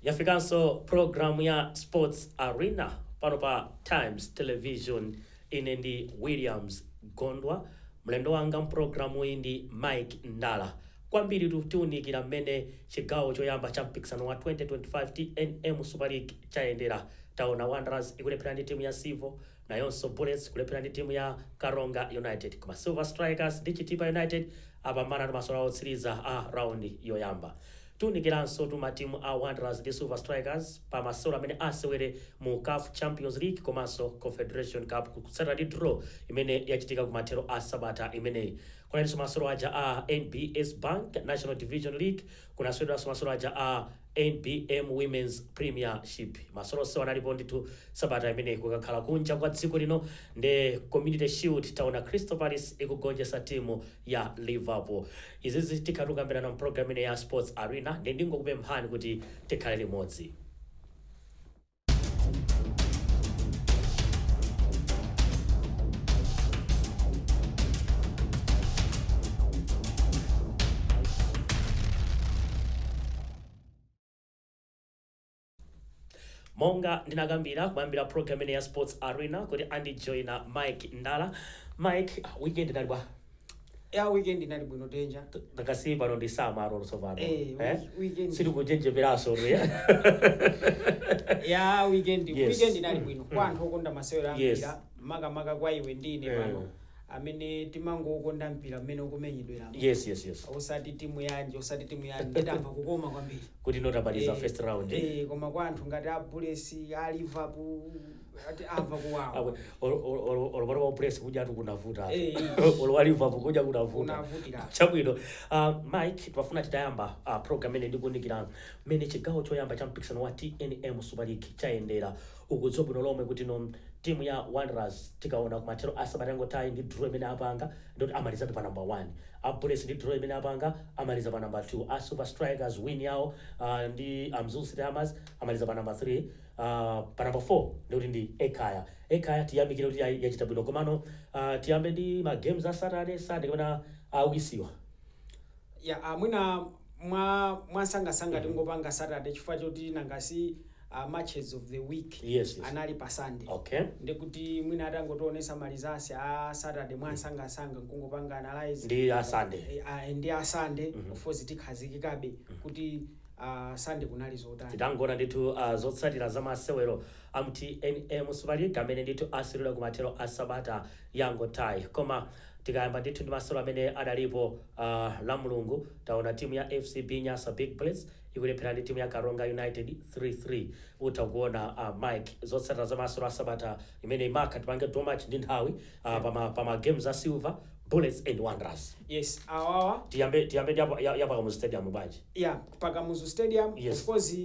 Yafikanso programu ya Sports Arena pano pa Times Television. Ine ndi Williams Gondwa, mlendo wanga mpulogalamu iyi ndi Mike Ndala. Kwambiri tiwunikira mmene chigawo choyamba cha mpikisano wa 2025 TNM Super League chayendera. Taona Wanderers ikulephera ndi timu ya Civo, nayonso Bullets kulephera ndi timu ya Karonga United, koma Silver Strikers ndi Chitipa United apambana ndi masewero otsiriza a raundi yoyamba. Tiwunikiranso matimu a Wanderers ndi Silver Strikers pa masewero amene asewere mu CAF Champions League komanso Confederation Cup, kutsatira ndi draw imene yachitika kumathero a sabata imeneyi. Kunalinso masewero aja a NBS Bank National Division League, kunaseweredwanso masewero aja a NBM Women's Premiership. Masewero onsewa analipo ndithu sabata imeneyi. Kukakhala kunja kwa dziko lino ndi Community Shield, taona Crystal Palace ikugonjetsa timu ya Liverpool. Izizi tikhala tikukambirana mu program ine ya Sports Arena, ndi ndingokupemphani kuti tikhale limodzi. Monga ndinakambira kuyambira program ine ya Sports Arena kuti andijoyina Mike Ndala. Mike, weekend inali bwa? Ya, weekend inali bwino, Danger. Takasi pano ndi summer tsopano. Eh, weekend. Sitikujenjemeraso. Ya, weekend. Yes. Weekend inali bwino kwa anthu okonda masewero a mpira, makamaka kwa iwe ndine pano amene timangokonda mpira mmene ukumenyedweramo, yes yes yes osati timu yanji, osati timu yanji. Nditamva kukoma kwambiri kuti notabaliza first round. Eh, koma kwa anthu ngati a Bullets, a Liverpool, ati amva kuwawa. Olopano wa Bullets kudya tu kunavuta. Eh. Olo wa Liverpool kudya kunavuta. Kunavutira. Chabwino, Mike, twafuna titayamba program imene ndikuunikira mmene chigawo choyamba cha mpikisano wa TNM Super League chayendera. Ukudziwa bwino lomwe kuti no timu ya Wanderers, tikaona kumathero a sabata yangotayi, ndi draw imene apanga, ndoti amalizabe pa number 1. A Bullets ndi draw imene apanga amaliza pa number 2. A Super Strikers, win yawo ndi Mzuzu City Hammers, amaliza pa number 3. Pa number 4 ndikuti ndi Ekhaya. Ekhaya tiyamikire kuti yachita bwino. Komano tiyambe ndi ma games a Saturday, Sunday kapena awisiwa? Ya, amwina mwa mwasangasanga tingopanga Saturday chifukwa choti nangasi matches of the week anali pa Sunday. Ndikuti mwina atangotionesa ma results a Saturday mwansangasanga, nkungopanga analyze Ndi a Sunday. Eh, ndi a Sunday. Of course tikhazikikabe kuti Sunday kunali zotani. Titangoona ndithu zotsatira za masewero a TNM Super League amene ndithu aseweredwa kumathero a sabata yangotayi. Koma tikayamba ndithu ndi masewero amene adalipo la Mulungu, taona timu ya FCB Nyasa Big Bullets ikulephera ndi timu ya Karonga United 3-3. Utha kuona, Mike, zotsatira za masewero a sabata imene maka tipange match ndi nthawi pama games a Silver, Bullets and Wanderers. Yes, awawa. Tiyambe ndi yapa Kamuzu Stadium bwanji? Ya, pakamuzu Stadium. Of course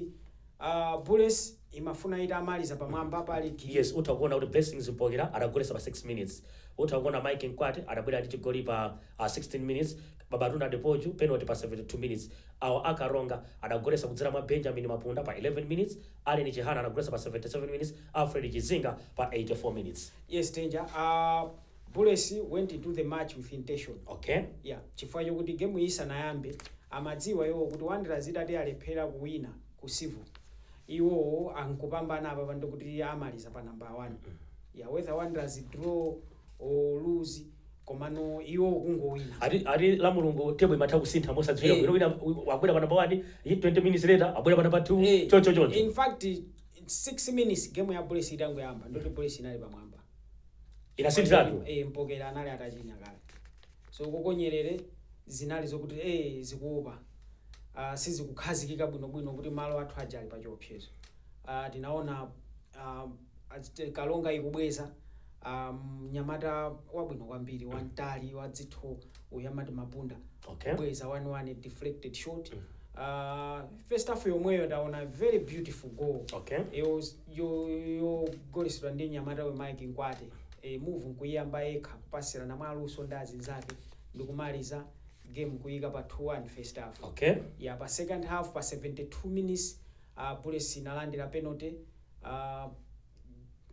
Bullets imafuna itamaliza pamwamba pa ligi. Yes, utha kuona kuti Blessings Mpokera adagolesa pa 6 minutes. Utha kuona Mike Nkwati adabwera ndi chigoli pa 16 minutes, Babatunda Adepoju penalty pa 72 minutes. Awo Akaronga adagolesa kudzera mwa Benjamin Mapunda pa 11 minutes, Allen Chihana adagolesa pa 77 minutes, Alfred Chizinga pa 84 minutes. Yes, Danger, Bullets went into the match with intention. Yeah, chifukwa chokuti game iyi isanayambe amadziwa iwo kuti Wanderers itati alephera kuwina ku Civo, iwowo ankupambana apa ndikuti amaliza pa number 1. Yeah, whether Wanderers draw or lose, komano iwo kungowina. Ati la Mulungu table imatha kusintha mosadziwika bwino. Wina wabwera pa number 1, 20 minutes later abwera pa number 2. Choncho choncho. In fact, 6 minutes game ya Bullets itangoyamba ndoti Bullets inali pamwamba. Inasinthiratu. Eh, Mpokera anali atachinya kale, so kokonyerere zinali zokuti zikuopa, sizikukhazikika bwinobwino kuti malo athu aja ali pa chiopsezo. Tinaona Kalonga ikubweza, mnyamata wabwino kwambiri, wamtali, wadzitho uyu amati Mapunda, kubweza 1-1, deflected shot. First half yomweyo ndaona very beautiful goal yogolesedwa ndi nyamata we Mike Nkwate. Move nkuyiyamba yekha, kupasirana mwa aluso ndi azinzake, ndikumaliza game kuyika pa 2-1 first half. Ya, pa second half, pa 72 minutes, Bullets inalandira penalty.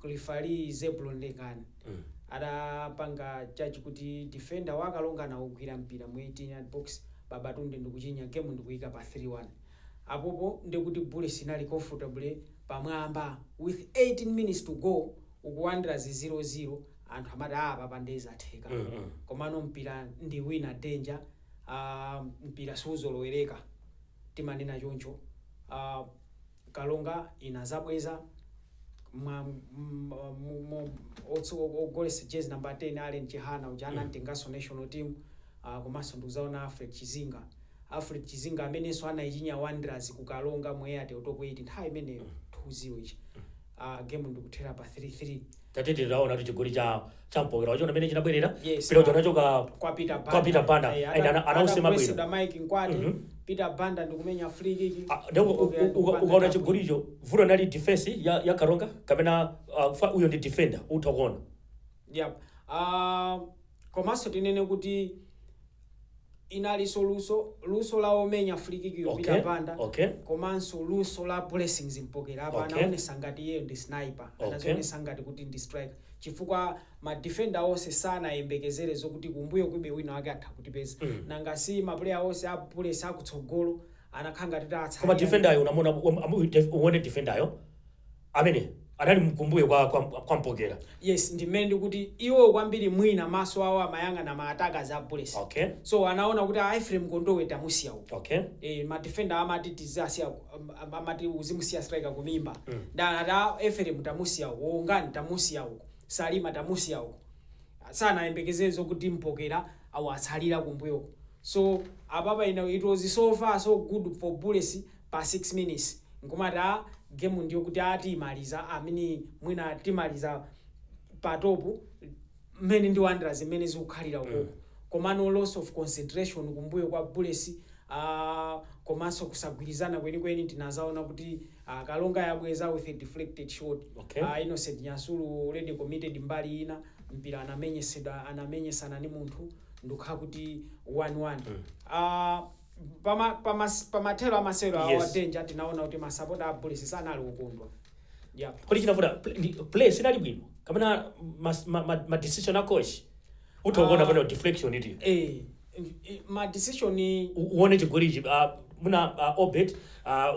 Referee Zebulon Lekani adapanga charge kuti defender wakalonga anawugwira mpira mu 18 yard box, Babatunde ndikuchinya game ndikuyika pa 3-1. Apopo ndikuti Bullets inali comfortably pamwamba with 18 minutes to go, uku Wanderers 0-0. Anthu amati, "Ah, papa ndezatheka." Komano mpira ndi wina danger, mpira suzolowereka, timanena choncho. Kalonga inazabweza ogolesa jezi number 10, Allen Chihana uja anamtenganso national team. Komanso ndikuzaona Alfred Chizinga, Alfred Chizinga amenenso anayichinya Wanderers ku Kalonga mu Airtel Top 8 nthawi imeneyo 2-0 ichi. Game ndikuthera pa 3-3. Tatete taona kuti chigoli cha Mpokera wachiona mene chinabwerera? Yes. Pira uja unachoka kwa Peter Banda. Kwa Peter Banda. Eh, And anausema bwino. atagwesedwa Mike Nkwati, Peter Banda ndikumenya free kick. Ah, ndipo Mpokera ndikupanga ukaona double. chigolicho, vuto nali defense ya Karonga kapena uyo ndi defender, utha kuona. Yep. Komanso tinene kuti inalinso luso la omenya free kick yo, Peter Banda, komanso luso la Blessings Mpokera apa. Anaonesa ngati iyeyo ndi sniper, anazionesa ngati kuti ndi striker, chifukwa ma defender onse sanayembekezere zokuti kumbuyo kwibe wina wake atha kutipeza. Nanga si ma player onse a Bullets akutsogolo anakhala ngati tatsalira. Koma defender yo unamona, uone defender yo amene anali mkumbuyo kwa Mpokera. Yes, ndimene ndikuti iwo kwambiri mwina maso awo amayang'ana ma attackers a Bullets. So anaona kuti a Ephraim Kondowe tamusiya uko. Ma defender amati tizasiya, amati uzimusiya striker kumimba. Ndanati Ephraim tamusiya uko, Wongani tamusiya uko, Salima tamusiya uko, sanayembekezere zokuti Mpokera awatsalira kumbuyoko. So apapa ina it was so far so good for Bullets pa 6 minutes, nkomati a game ndiyo kuti atimaliza amene mwina timaliza pa top mmene ndi Wanderers mmene zikukhalira ukoko. Komano loss of concentration kumbuyo kwa Bullets, komanso kusagwirizana kwenikweni. Tinazaona kuti Kalonga yabweza with a deflected shot. Innocent Nyasulu already committed mbali ina, mpira anamenyesedwa, anamenyesana ni munthu, ndikukhala kuti 1-1. Pamathero amasewero awa, danger, tinaona kuti masapota a Bullets sanali kukondwa, yeah. Kodi chinavuta play sinali bwino kapena ma decision a coach? Utha kuona pano deflection iti. Ma decision. Uone chigolichi, muna Obet,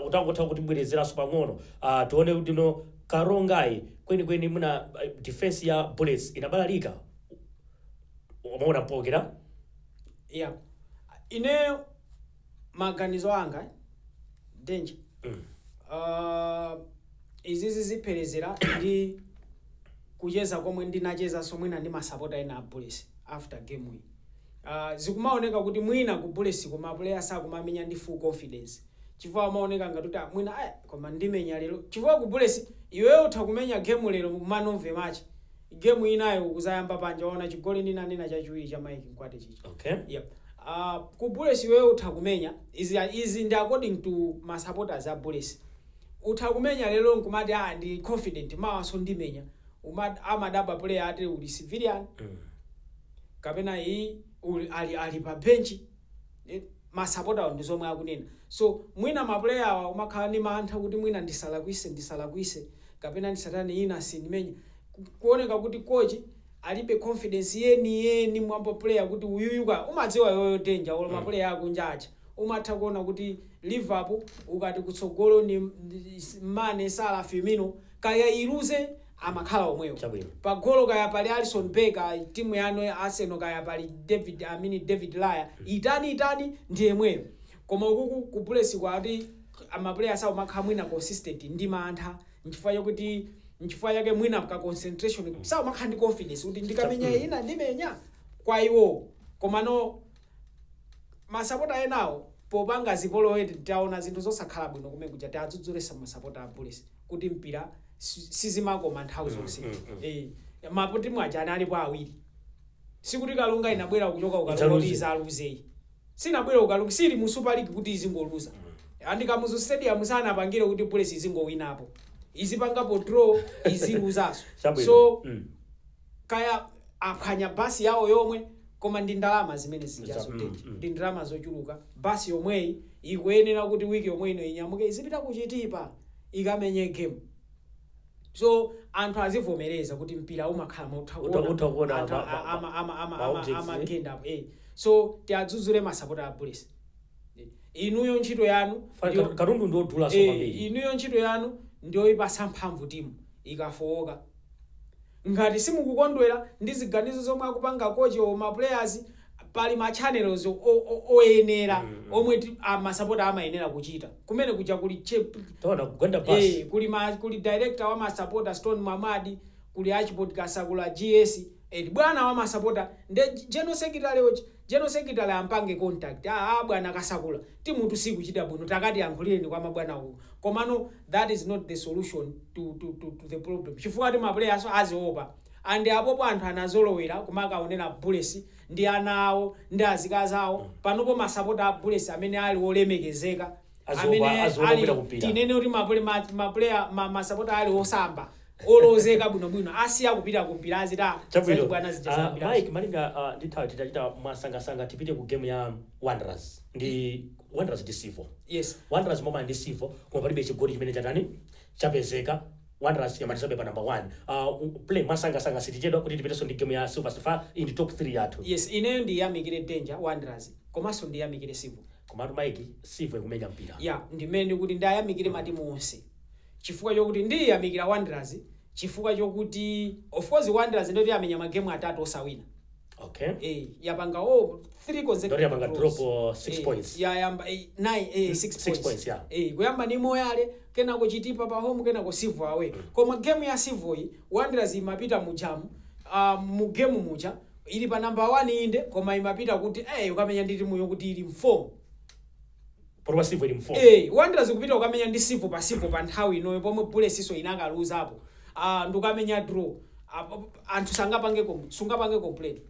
utangotha kutibwerezeranso pang'ono, tione kuti no Karongayi kwenikweni muna defense ya Bullets inabalalika, umaona Mpokera. Yeah, ineyo maganizo anga, danger, izizi zipherezera ndi kucheza komwe ndinachezanso mwina ndi masapota ena a Bullets after game iyi. Zikumaoneka kuti mwina ku Bullets koma player sakumamenya ndi full confidence, chifukwa amaoneka ngati kuti, "Ah, mwina aya koma ndimenya lero," chifukwa ku Bullets iweyo utha kumenya game lero man of the match, game inayo kuzayamba panja. Waona chigoli ndinanena chachiwiri cha Mike Nkwate chichi. Yep. Ku Bullets iweyo utha kumenya izi, izi ndi according to ma supporters a Bullets, utha kumenya lero nkumati, "Ah, ndi confident, mawaso ndimenya." Amadaba player ati uli civilian kapena iyi uli ali pa bench. Masapota ndi zomwe akunena. So mwina ma player awa umakhala ndi mantha kuti mwina ndisalakwise kapena ndisatani, ina sindimenya. Kuoneka kuti coach alibe confidence yeni yeni mwambo player kuti uyuyuka umadziwa yoyo danger olo ma player akunja aja umatha kuona kuti Liverpool ukati kutsogolo ni Mane, Salah, Firmino, kaya iluze amakhala omwewo. Chabwino. Pagolo kaya pali Alisson Becker, timu yanu ya Arsenal kaya pali David, I mean David Raya, itani itani ndi yemweyo. Koma ukuku ku Bullets kwati ama players awo makhala mwina consistent ndi mantha, nchifukwa chokuti nchifukwa chake mwina ka concentration sawo makhala ndi confidence kuti ndikamenya ina ndimenya kwa iwo. Komano masapota enawo popanga zipolowe taona zinthu zosakhala bwino kumene kuja. Tiadzudzulesa masapota a Bullets kuti mpira sizimakoma nthawi zonse. Matimu aja analipo awiri, sikuti Kalonga inabwera kuchoka ukalonga kuti Idzaluze. izaluzeyi. Sinabwera ukalonga, sili mu Super League kuti izingoluza. And Kamuzu Stadium sanapangire kuti Bullets izingowinapo, izipangapo draw, iziluzaso. Chabwino. So kaya aphwanya basi yawo yomwe, koma ndi ndalama zimene zijazo, danger, ndi ndalama zochuluka. Basi yomweyi ikuyenera kuti wiki yomwe ino inyamuke izipita kuchitipa ikamenye game. So anthu azivomereza kuti mpira umakhala mautha Utha kuona anthu ma objects, eh? amagenda apo. So tiadzudzule masapota a Bullets. Inuyo ntchito yanu katundu ndiodula so kwambiri. Inuyo ntchito yanu ndiyoyipasa mphamvu timu ikafowoka. Ngati simukukondwera ndi ziganizo zomwe akupanga coach o ma players, pali ma channels oyenera omwe amasapota amayenera kuchita. Kumene kuja kuli Taona kugwenda bus. Kuli director wa masapota Stone Mamadi, kuli Archibald Kasakula GS, bwana wa masapota nde general secretary ochi general secretary ampange contact, bwana Kasakula, timu tusikuchita bwino, takati yankhulireni kwa mabwana uwo. Komano that is not the solution to the problem, chifukwa ti ma players aziopa, and apopo anthu anazolowera kumakaonera Bullets ndi ana awo ndi azikazi awo. Panopo masapota a Bullets amene ali olemekezeka, amene ali, tinene kuti maplayer masapota ali osamba, olozeka bwinobwino, asiya kupita kumpira, azita bwana. Mike, malinga ndithawi titachita mwasangasanga, tipite ku game ya Wanderers ndi Wanderers ndi Civo. Yes. Wanderers moma ndi Civo, koma palibe chigoli chimene chatani chapezeka. Wanderers yamalizabe pa number 1. Play mwasangasanga, sitichedwa kuti tipitenso ndi game ya Silver Star in the top 3 yathu. Yes, ineyo ndiyamikire Danger Wanderers, komanso ndiyamikire Civo. Komatu Mike, Civo ikumenya mpira. Ya, ndimene kuti ndayamikire matimu onse, chifukwa chokuti ndiyamikira Wanderers chifukwa chokuti of course Wanderers ndoti yamenya magemu 3 osawina. Yapanga 3 consecutive yapanga drop 6 points. Yayamba 9 6 points, yeah. Kuyamba ni Moyale, kenako Chitipa pa home, kenako Civo away. Koma game ya Civo iyi Wanderers imapita mujamu, mu game muja ili pa number 1 inde, koma imapita kuti ukamenya ndi timu yokuti ili mform. Poroba Civo ili mform. Wanderers kupita ukamenya ndi Civo pa Civo pa nthawi inoyo pomwe Bullets iso inakaluzapo. Ndikamenya draw, anthu sungapange complain.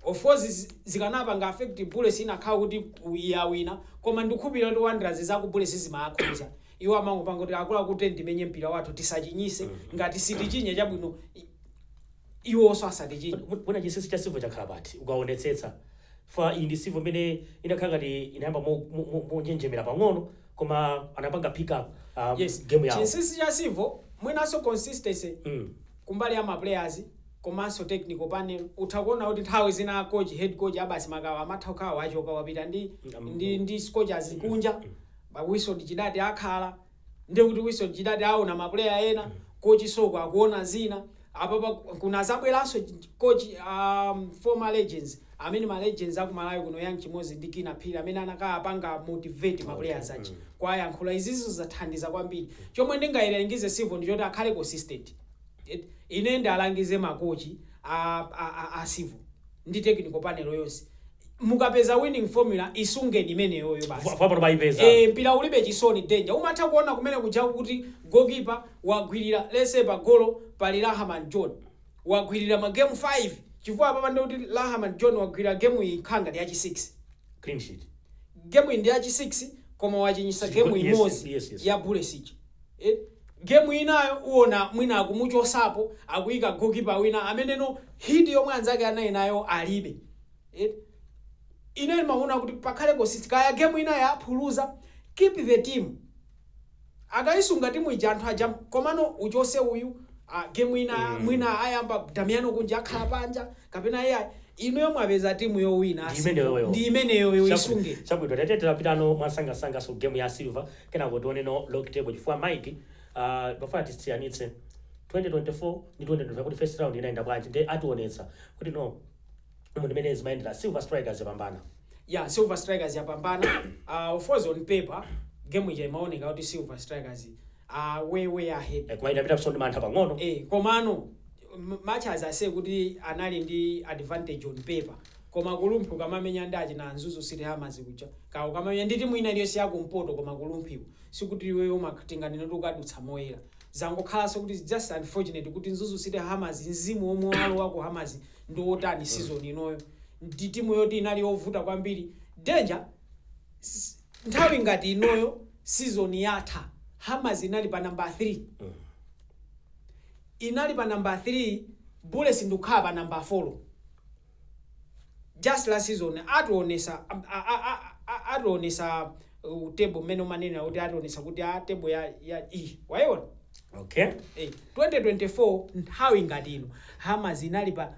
Of course zikanapanga affect Bullets inakhala kuti yawina, koma ndikukhulupirira kuti Wanderers zaku Bullets zimaakhuza. Iwo amangopanga kuti akuluakulu ndimenye mpira wathu tisachinyise, ngati sitichinye chabwino iwonso asatichinye. Kuna chinsinsi cha Civo chakhala pati ukaonetsetsa? Fa iyi ndi Civo imene inakhala ngati inayamba monjenjemera pang'ono, koma anapanga pick up yes, game yawo. Chinsinsi cha Civo mwinanso consistency kumbali ya ma players komanso technical panel. Utha kuona kuti nthawi zina coach, head coach abasi Makawa amatha kukhala wachoka, wapita ndi coaches kunja, ba Wilson Chidati akhala, ndiye kuti Wilson Chidati aona ma player ena, coach Soko akuona zina. Apapa kuna zabweranso coach former legends amene ma legends akumalawi kuno, Young Chimozi ndi Kina Phiri, amene anakhala apanga motivate ma players achi kwa yankhula izizo zathandiza kwambiri. Chomwe ndingayilangize Civo ndi choti akhale consistent. Ine ndalangize makochi a Civo ndi technical panel yonse, mukapeza winning formula isungeni imeneyoyo basi. Pano bayipeza. Mpira ulibe chisoni, Danger. Umatha kuona kumene kuja kuti goalkeeper wagwirira lese pa golo pali Rahman John, wagwirira ma game 5, chifukwa apa ndi kuti Rahman John wagwirira game iyi nkhanga ndi yachi 6. Clean sheet. Game iyi ndi yachi 6, koma wachinyisa game imodzi ya Bullets ija. Game inayo uona mwina akumuchosapo, akuyika goalkeeper wina ameneno hit yomwe anzake anayi nayo alibe. Ine ndimaona kuti pakhale consist, kaya game ina yaphuluza, keep the team, akayisunga timu ija anthu aja, komano uchose uyu, game ina mwina ayamba Damiano kunja akhala panja kapena iye. Inuyo mwapeza timu yowina, Ndi imeneyoyo. ndi imeneyoyo, isunge. Chabwino, tete tilapitano mwasangasanga so game ya Silver, kenako tioneno log table, chifukwa Mike, pafuna tisiyanitse 2024 ndi 2025 kuti first round inayenda bwanji, ndi ationetsa kuti no umu ndimene zimayendera. Silver Strikers yapambana. Yeah, Silver Strikers yapambana. Of course on paper game ija imaoneka kuti Silver Strikers way way ahead. Koma inapita ndi mantha pang'ono. Komano much as I say kuti anali ndi advantage on paper, koma kulumphi ukamamenya ndi achina Mzuzu City Hammers kuja, ka ukamamenya ndi timu ina iliyonse yakumpoto, koma kulumphiwo sikuti iweyo umatinganena kuti ukadutsa moyera. Zangokhalanso kuti just unfortunate kuti Mzuzu City Hammers, mzimu omwe walowa ku Hammers ndi wotani season inoyo, ndi timu yoti inali yovuta kwambiri. Danger, nthawi ngati inoyo season yatha Hammers inali pa number 3. Inali pa number 3, Bullets ndikukhala pa number 4. Just last season ationesa table mmene umanena kuti ationesa kuti a table ya e wayiona. 2024 nthawi ngati ino Hammers inali pa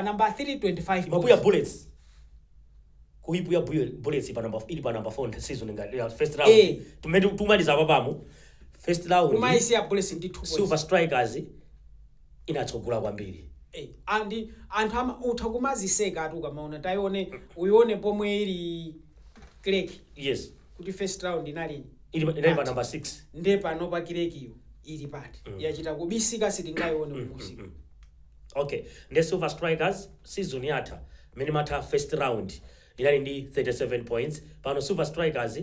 number 3, 25 Imabuya points. Bullets. Kuipu ya Bullets pa number, ili pa number 4 season ngati ya first round. Tumene tumaliza papamo first round, kumaisiya Bullets ndi 2 points. Silver Strikers inatsogola kwambiri. Andi anthu utha kumaziseka ati ukamaona, tayione, uione pomwe ili Creck, kuti first round inali ili inali pa number 6. Nde pano pa Creck iyo ili pati? Yachita kubisika, sitingayione kumusiku. Okay, nde Silver Strikers season yatha, mmene matha first round, inali ndi 37 points. Pano Silver Strikers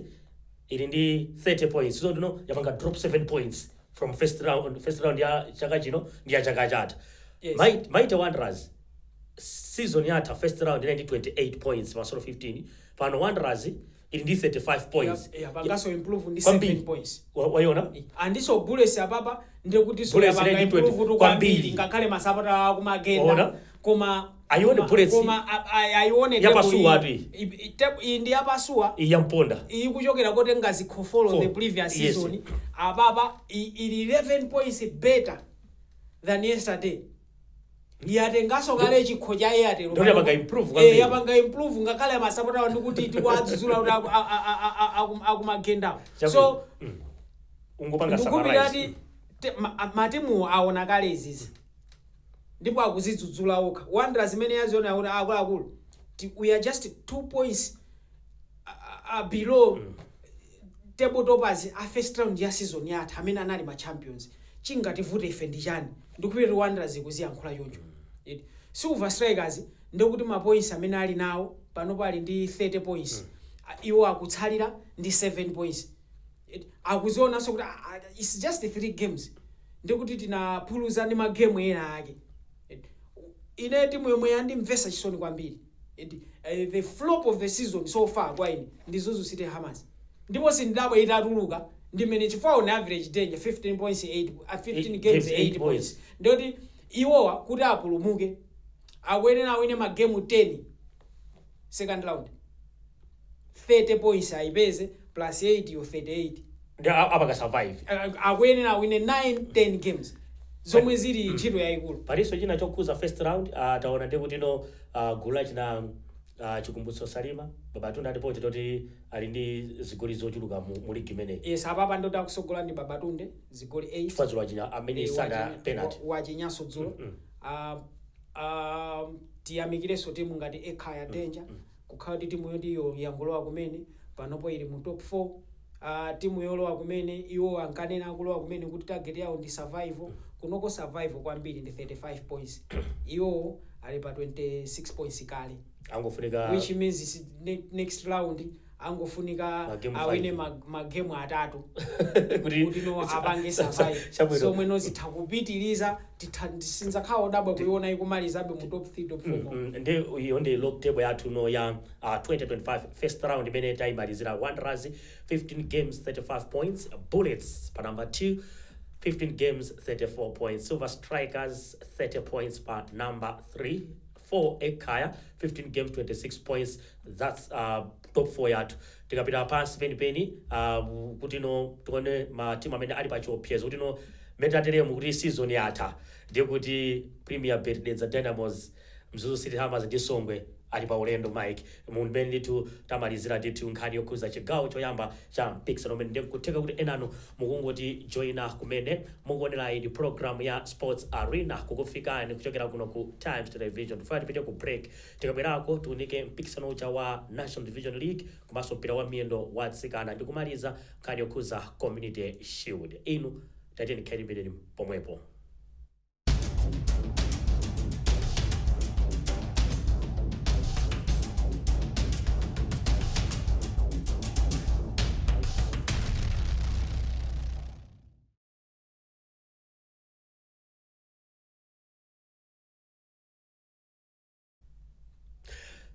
ili ndi 30 points, so ndino yapanga drop 7 points from first round, first round ya chaka chino ndi ya chaka chatha. Mighty Wanderers season yatha first round inali ndi 28 points, masolo 15. Pano Wanderers ili ndi 35 points. Yapanganso improve ndi Kwambiri. 7 points. Waiona? Andiso Bullets apapa ndekuti so Bullets yapanga inali ndi 20 improve tu kwambiri. kwambiri, ngakhale masapota akumagenda. Ona? Koma Ayione Bullets koma ayione yapasuwa table atu iyi ndi yapasuwa. Iyi yamponda. Iyi kuchokera kotenga zikhofolo Four. the previous season, apapa ili 11 points better than yesterday. Yatenganso kale chikho cha Airtel. Ndoti yapanga improve kwambiri. Yapanga improve, ngakhale masapota ndikuti tikuwadzudzula kuti akumagendawo. So ungopanga ndikumbira summarize. kuti matimuwo aona kale izizi ndipo akuzidzudzula okha. Wanderers imene yaziona kuti akuluakulu, we are just 2 points below table toppers a first round ya season yatha amene anali ma champions, chingativute ife ndi chani? Ndikupita kuti Wanderers ikuziyankhula choncho. Silver Strikers ndikuti ma points amene ali nawo panopo, ali ndi 30 points. Iwo akutsalira ndi 7 points. Akuzionanso kuti it's just 3 games, ndikuti tinaphuluza ndi magemu ena ake. Ine timu yomwe yandimvetsa chisoni kwambiri, the flop of the season so far kwa ine, ndi Mzuzu City Hammers. Ndipo sindidabwa itatuluka ndimene, chifukwa on average danger 15 points 8, 15 Eight games, games, 8 8 points. Points. Ndoti iwowa kuti apulumuke akuyenera awine magemu 10 second round, 30 points ayipeze plus 8 yo 38. Ndi apaka survive. Akuyenera awine 9 10 games, zomwe zili ntchito yayikulu. Palinso china chokhuza first round, taona ndi kuti no gulu lachina Chikumbutso Salima, Babatunde alipo chitoti ali ndi zigoli zochuluka mu ligi imeneyi. Yes, apapa ndoti akusogola ndi Babatunde, zigoli 8. Chifukwa dzulo achinya amene sada penalty. Wachinyanso dzulo. Tiyamikirenso timu ngati Ekhaya Danger, kukhala kuti timu yoti iyo yangolowa kumene, panopo ili mu top 4. Timu yolowa kumene, iwo ankanena akulowa kumene kuti target yawo ndi survival. Kunoko survival kwambiri ndi 35 points, iwo ali pa 26 points kale. Angofunika Which means next round angofunika magemu awine five. Magemu atatu kuti kuti no apange survive. Chabwino. Somwe no zitha kupitiriza, sinzakhala odabwa kuiona ikumalizabe mu top 3, top 4. Ndi iyo ndi log table yathu no ya 2025 first round imene tayimalizira. Wanderers 15 games, 35 points. Bullets pa number 2, 15 games, 34 points. Silver Strikers 30 points pa number 3. 4 Ekhaya, 15 games, 26 points. That's top 4 yathu. Tikapita pansi penipeni, kuti no tione matimu amene ali pa chiopsezo, kuti no mmene tateremu kuti season yatha, ndiye kuti Premier Bet Dedza Dynamos, Mzuzu City Hammers ndi Songwe ali pa ulendo. Mike, mmene ndithu tamalizira ndithu nkhani yokhuza chigawo choyamba cha mpikisano umene, ndiye nkutheka kuti enanu mukungoti joina kumene, mukuonera iyi ndi program ya Sports Arena kukufikani kuchokera kuno ku Times Television. Tifuna tipite ku break, tikabwerako tiunike mpikisano uja wa National Division League komanso mpira wa miyendo wa atsikana ndi kumaliza nkhani yokhuza Community Shield. Inu tatiyeni khalimbireni pomwepo.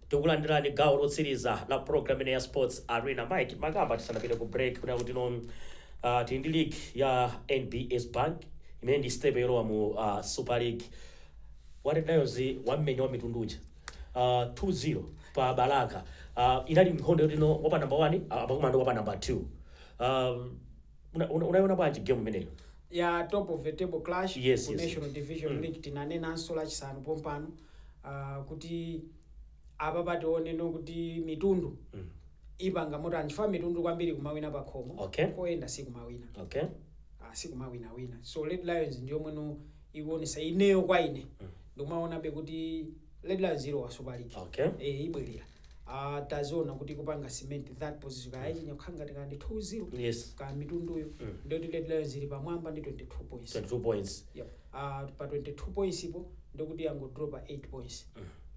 Tikulandirani gawo lotsiriza la program ine ya Sports Arena. Mike, makamba tisanapite ku break kuna kuti no tili ndi league ya NBS Bank imene ndi step yolowa mu Super League. Red Lions wammenya wa mitundu uja 2-0 pa Balaka. Inali nkhondo yoti no wapa number 1 apakumana wapa number 2. Unayiona bwanji game imeneyo? Ya top of the table clash ku National Division League, tinanenanso Lachisanu pompano kuti Apa pationeno kuti Mitundu ipanga motani, chifukwa Mitundu kwambiri kumawina pakhomo, koyenda sikumawina. Sikumawinawina. So Red Lions ndiyo mweno ikuonesa. Ineyo kwa ine ndikumaonabe kuti Red Lions ilowa Super League. Ibwerera. Taziona kuti kupanga cement that position, kayachinya kukhala ngati kandi 2-0 ka Mitunduyo. Ndiyoti Red Lions ili pamwamba ndi 22 points. 22 points. Yep. Pa 22 points ipo ndikuti yangodropa 8 points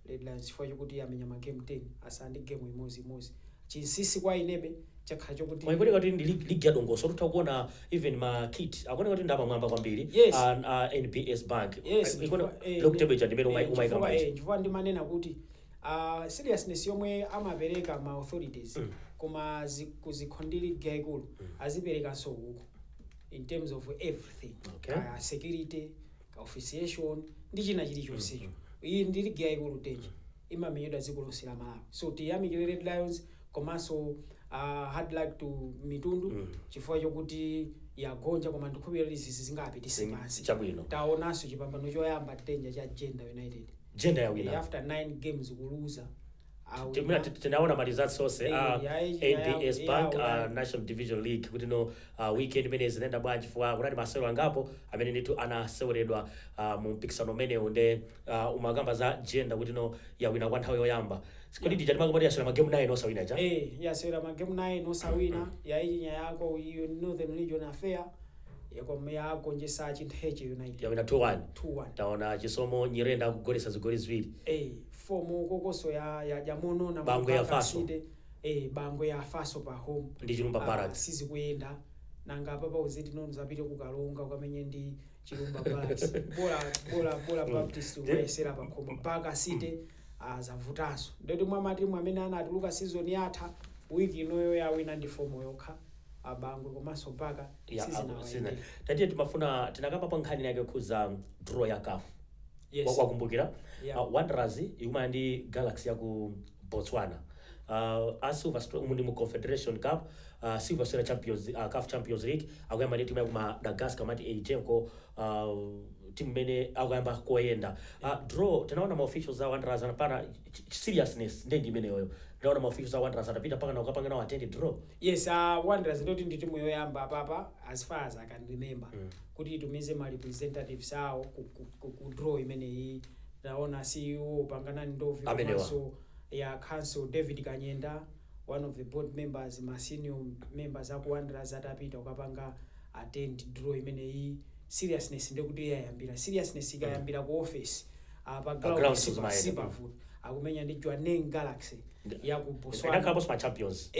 Red Lions, chifukwa chokuti yamenya ma game 10, asanu ndi game imodzi imodzi. Chinsinsi kwa inebe chakhala chokuti Mwaikuoneka kuti ndi ligi yadongoso. Tutha kuona even ma kit akuoneka kuti ndapamwamba kwambiri. NBS Bank. Log table cha ndimene umayikamba ichi. Chifukwa ndimanena kuti seriousness yomwe amapereka ma authorities koma kuzikhondili ligi yayikulu, aziperekanso uku in terms of everything, kaya security, ka officiation ndi china chilichonsecho. Iyi ndi ligi yayikulu tenje, imamenyedwa dziko lonse la Malawi. So tiyamikire Red Lions komanso hard luck to Mitundu chifukwa chokuti yagonja, koma ndikhulupirira kuti izi zingapitise pansi. Taonanso chipambano choyamba tenja cha Jenda United. Jenda yawina. After 9 games kuluza, awina. Tinaona ma results onse a NBS Bank National Division League kuti no weekend imene zinaenda bwanji, chifukwa kunali masewero angapo amene ndithu anaseweredwa mu mpikisano umenewu. Nde umakamba za Jenda kuti no yawina kwa nthawi yoyamba. Kodi tija timakamba yasewera magame 9 osawina cha? Yasewera magame 9 osawina. Yayichinya yako iyo Northern Region Affair, yakoma yagonjesa Chintheche United. Yawina 2-1. 2-1. Taona Chisomo Nyirenda akugolesa zigoli ziwiri. Fomu kokoso ya jamonona. Bangwe ya Faso. Bangwe ya Faso pa home. Ndi Chilumba Barracks. Sizikuyenda. Nanga apa uziti nono zapite kukalonga ukamenye ndi Chilumba Barracks? Bola bola bola Baptist ukayesera pa khomo. Mpaka City azavutanso. Ndoti mwa matimu amene anatuluka season yatha, wiki inoyo yawina ndi fomu yokha, abangwe komanso mpaka sizinawayendera. Tatiye timafuna tinakamba pa nkhani yake khuza draw ya CAF. Yes. Wakumbukira? Yeah. Wanderers ikumana ndi Galaxy ya ku Botswana. A Silver umu ndi mu Confederation Cup, Silver Strikers Champions, CAF Champions League, akuyamba ndi timu ya ku Madagascar mati Elgeco, timu imene akuyamba koyenda. Draw tinaona ma officials a Wanderers anapana seriousness ndendi imeneyoyo. Tinaona ma officials a Wanderers atapita paka na ukapanga nawo attend draw. Yes, Wanderers ndoti ndi timu yoyamba apapa, as far as I can remember, kuti itumize ma representatives awo ku draw imeneyi. Taona CEO Panganani Ndovi Amenewa. komanso ya council David Kanyenda, one of the board members, ma senior members aku Wanderers, atapita kukapanga attend draw imeneyi. Seriousness ndekuti yayambira, seriousness ikayambira ku office, pa ground ground sizimayenda. Sipavuta. Akumenya ndi Jwaneng Galaxy ya ku Botswana. Inakhalaponso ma champions.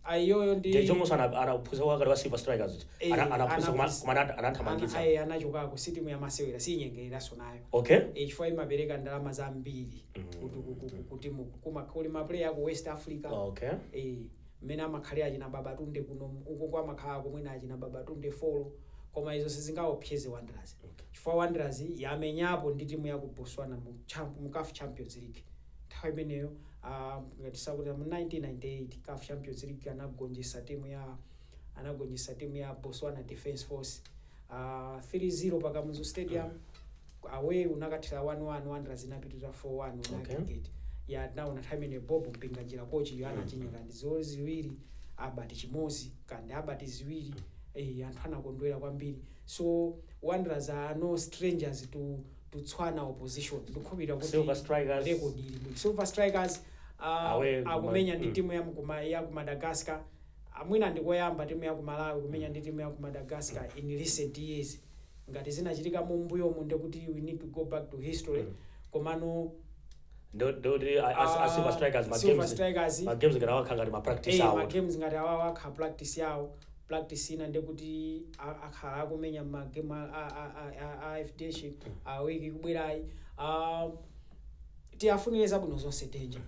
Ayiyoyo ndi Ndejongoso anaphunzira wakati wa Silver Strikers. Anaphunzira koma anathamangitsa. Anachokako. Si timu yamasewera, sinyengereranso nayo. Chifukwa imapereka ndalama zambiri kuti kuli ma player ku West Africa. Mmene amakhalira achina Babatunde kuno, uko kwa amakhala komwena achina Babatunde folo, koma izo sizingaopseze Wanderers, chifukwa Wanderers yamenyapo ndi timu ya ku Botswana mu CAF Champions League nthawi imeneyo, ngati sakuti mu 1998 CAF Champions League, anagonjesa timu ya Botswana Defence Force 3-0 pa Kamuzu Stadium. Away unakathira 1-1, Wanderers inapitirira 4-1 una aggregate. Ya, naona nthawi imeneyo Bob Mpinganjira coach yo anachinya kandi zigoli ziwiri, abati chimodzi kandi abati ziwiri. Anthu anakondwera kwambiri. So Wanderers are no strangers to Tswana opposition. Ndikukhulupirira kuti Silver Strikers. record ili bwino. Silver Strikers Away akumenya ndi timu ya ku Madagascar. Amwina ndikoyamba timu ya ku Malawi kumenya ndi timu ya ku Madagascar in recent years. Ngati zinachitika mumbuyomu, ndekuti we need to go back to history. Komano Ndoti a Silver Strikers ma Silver games Strikers ma games ngati awakhala ngati ma practice awo. Ma games ngati awawo akhala practice yawo. Practice ina ndekuti akhala akumenya ma game a FDH a wiki kubwerayi. Tiyafunire zabwino zonse tenja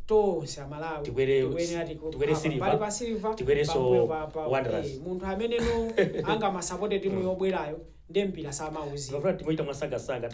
tonse Amalawi. Tikwere Silver, pali pa Silver, tikwerenso pambuyo Wanderers. Munthu amene no angamasapote timu yobwerayo ndi mpira samauziwa. Tikafuna timoita mwasangasanga.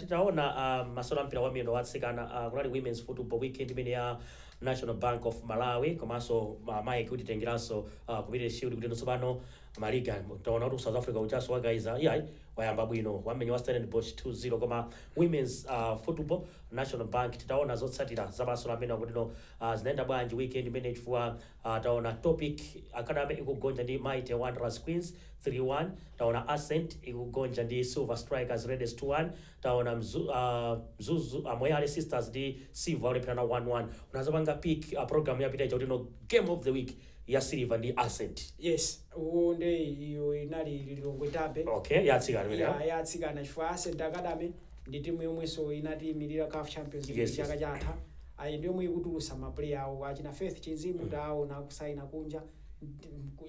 Taona masewero a mpira wa miyendo watsikana. Kunali Women's Football Weekend imene ya National Bank of Malawi, komanso Mike kutitengeranso Community Shield kuti tsopano Maliga taona kuti South Africa uchaso wakaiza iyayi wayamba bwino, wamenya wa Stellenbosch 2-0. Koma women's football, National Bank, titaona zotsatira zamasolo amene akutino zinaenda bwanji weekend imene, chifukwa taona Topic Academy ikugonja ndi Mighty Wanderers Queens 3-1, taona Ascent ikugonja ndi Silver Strikers Ladies 2-1, taona Mzuzu Moyale Sisters ndi Silver ulepherana 1-1. Unazapanga pick program yapita ija kuti no game of the week ya Silver ndi Ascent. Yes, uwo nde iyo inali Lilongwe derby. Okay, yatsikana imene. Ya, yatsikana chifukwa Ascent Academy ndi timu yomwenso inatiyimirira CAF Champions League chaka chatha. Ayi, ndi yomwe ikutulusa ma player awo achina Faith Chinzimu, taona akusaina kunja.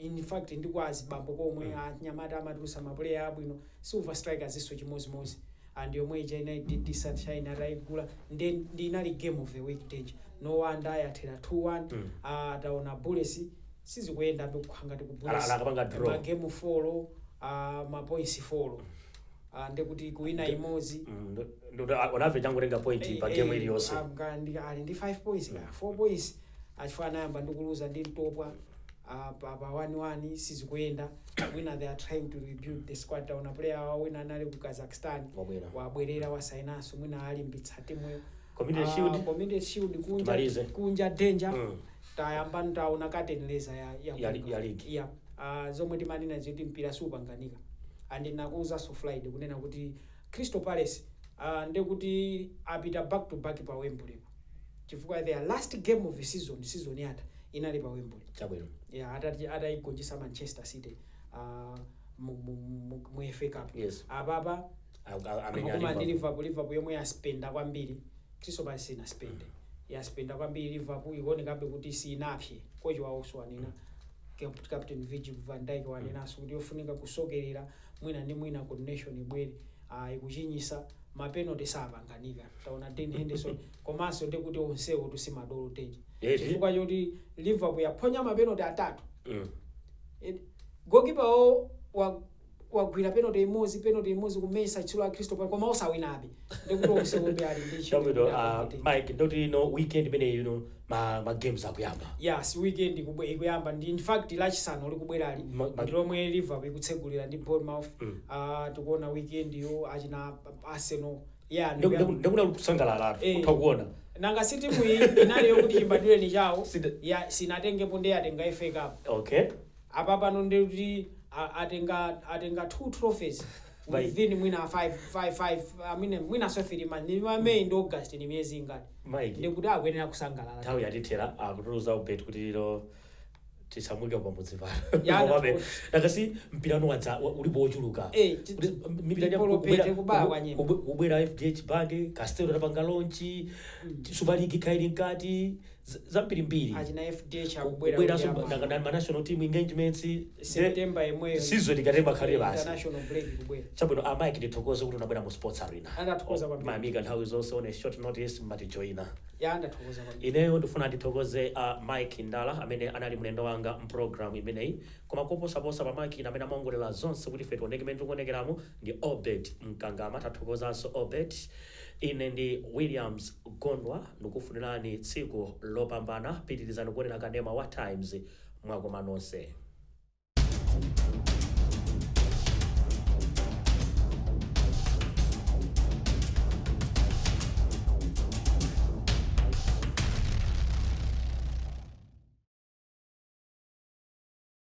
In fact, ndi kwa azibambo komwe anyamata amatulusa ma player abwino. Silver Strikers iso chimozimozi, and yomwe ija inali DD Sunshine atayigula, ndi inali game of the week danger, no wonder yathera 2-1. Ah, taona Bullets sizikuyendabe, kukhanga ti ku Anakapanga draw. Ma game 4, ma points 4, ndekuti kuwina imodzi. On average angotenga point pa game iliyonse. Ali ndi 5 points ka 4 points, achifukwa anayamba ndi kuluza ndi Mtopwa pa 1-1. Sizikuyenda wina, they are trying to rebuild the squad. Taona player wawo wina anali ku Kazakhstan Wabwera. Wabwerera, wasainanso, mwina alimbitsa timuyo. Community Shield. Community Shield kunja. Timalize. Kunja danger. Tayamba, taona curtain raiser ya Ya league. Ya, zomwe timanena zoti mpira supanganika, and nakuwuzanso Friday kunena kuti Crystal Palace ndekuti apita back to back pa Wembley, chifukwa their last game of the season, season yatha, inali pa Wembley. Chabwino. Yeah, atayigonjetsa Manchester City mu FA Cup. Apapa Amenya amakuma ndi Liverpool. Liverpool, Liverpool yomwe yaspenda kwambiri. Crystal Palace inaspende, yaspenda kwambiri. Liverpool ikuonekabe kuti sinapye. Kochi wawonso wanena, Captain Virgil van Dijk wanenanso kuti yofunika kusokerera mwina ndi mwina coordination ibwere. Ikuchinyisa ma penalty sapanganika, taona Dean Henderson. Komanso ndikuti onsewo tusimadolo teji chifukwa choti Liverpool yaphonya ma penalty atatu. Goalkeeper wo wagwira penalty imodzi, penalty imodzi kumesa tchilo la Crystal Palace, koma osawinabe. Ndikuti onsewo ndi ali ndi ntchito Chabwino. yokuti akompete. Mike, ndoti ino weekend imene ino ma games akuyamba. Yes, weekend ikuyamba ndi, in fact, Lachisanu likubwerali ndi lomwe Liverpool ikutsegulira ndi Bournemouth. Tikuona weekend yo achina Arsenal, yeah. Ndikuna kusangalala kutha kuona. Nanga si timu iyi inali yokuti chimbadwireni chawo ya sinatengepo, ndi yatenga FA Cup. Apa pano ndikuti atenga two trophies within mwina 5 5 5, I mean, mwina so 3 months, ni May ndi August, ni miyezi ingati? Mike, ndikuti akuyenera kusangalala. Nthawi yatithera, akutuluza ubet kuti lero tisamuke pamudzi pano. Ya. Komabe nakasi mpirano wadza ulipo wochuluka. Kuti mipira Polopete kubaya kwa nyimbo. Kubwera FDH Bank, Castel tapanga launch, Super League kaili mkati, zambirimbiri. Achina FDH akubwera. Kubweranso kuyamba. ma national team engagements. September imweyo. Season ikatemba khale basi. International break kubwera. Chabwino, a Mike, ndithokoze kuti unabwera mu Sports Arena. Andathokoza kwambiri. Mayamika nthawi zonse, on a short notice mmatijoyina. Ya, ndathokoza kwambiri. Ineyo ndifuna ndithokoze Mike Ndala amene anali mlendo wanga mpulogalamu imeneyi. Koma koposaposa pa Mike amene amaongolera zonse kuti ife tioneke imene tikuonekeramo ndi Obed Mkangama. Tathokozanso Obed. Ine ndi Williams Gondwa, ndikufunirani tsiku lopambana. Pitirizani kuonera kanema wa Times. Mwakoma nonse.